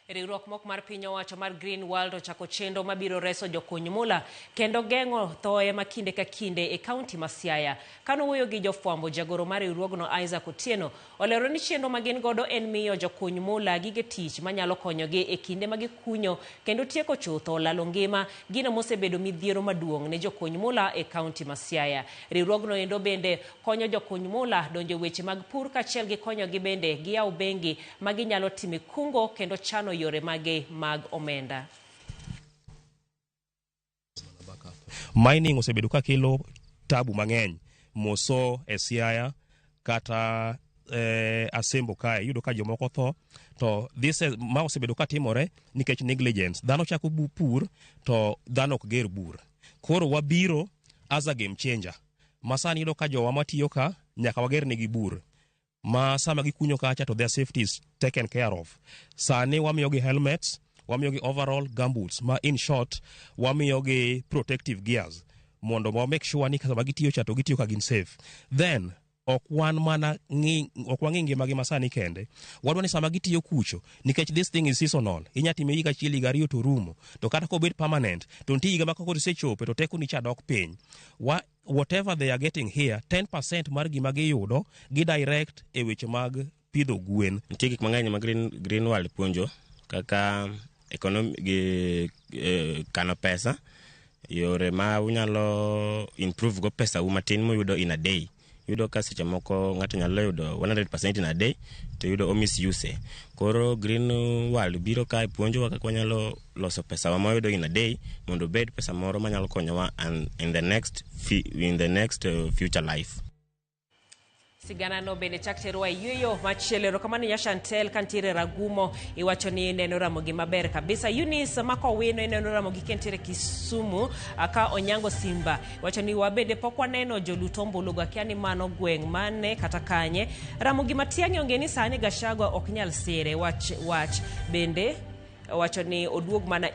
Riwruok mok mar piny owacho mar Green World ochako chenro mabiro reso jokuny mula kendo geng'o thoye ma kinde ka kinde e kaunti ma Siaya. Kanowuoyo gi jofwambo, jagoro mar riwruogno Isaac Otieno olero ni chenro ma gin godo en miyo jokuny mula gige tich manyalo konyogi e kinde ma gikunyo kendo tieko chutho lalo ngima gino mosebedo midhiero maduong' ne jokuny mula e kaunti ma Siaya. Riwruogno endo bende konyo jokuny mula donjo e weche mag pur kaachiel gi konyogi bende giyaw bengi ma ginyalo time kungo kendo chano yore mage mag omenda. Mining osebedo ka kelo tabu mang'eny moso e Siaya kata Asembo kae iyudo ka jomoko tho to this ma osebedo ka timore nikech negligence. Dhano chako pur to dhano ok ger bur. Koro wabiro as a game changer. Ma sani iyudo ka jowa matiyo ka nyaka wager negi bur. Ma sama gikunyo kacha to their safety is taken care of. Sani wamiyogi helmets, wamiyogi overall, gumboots, ma in short wamiyogi protective gears mondo wa make sure ni sama gitiyo cha to gitiyo ka gin safe. Then ok wan mana ng'i ok wang'i ngimagi masani kende, wadwa ni sama gitiyo kucho, nikech this thing is seasonal, inya time higa achiel, higa ariyo to rumo, to kata kobet permanent to nitie higa ma koro isechope to tekoni cha dok piny. Wa whatever they are getting here, 10% mar gima giyudo gi direct e weche mag pidho gwen. Nitie gik mang'eny ma Green World puonjo kaka economy gi kano pesa, yore ma unyalo improve go pesa u matin muyudo in a day. Iyudo ka seche moko ng'ato nyalo yudo 100% in a day to yudo o misuse. Koro Green World biro kae puonjowa kaka wanyalo loso pesa wa mawayudo in a day mondo obed pesa moro manyalo konyowa and in the next future life. Sigana no bende chak terwa e yueyo machielo. Erokamano ya Chantel kantiere Ragumo, iwacho ni ineno Ramogi maber kabisa. Eunice Makowino ineno Ramogi kantiere Kisumu. Ka Onyango Simba iwacho ni wabende pok waneno jolut ombulu go, akia ni mano gweng' mane kata kanye. Ramogi Matiang'i onge ni sani Gachagua ok nyal sire wach wach bende wacho ni oduog mana.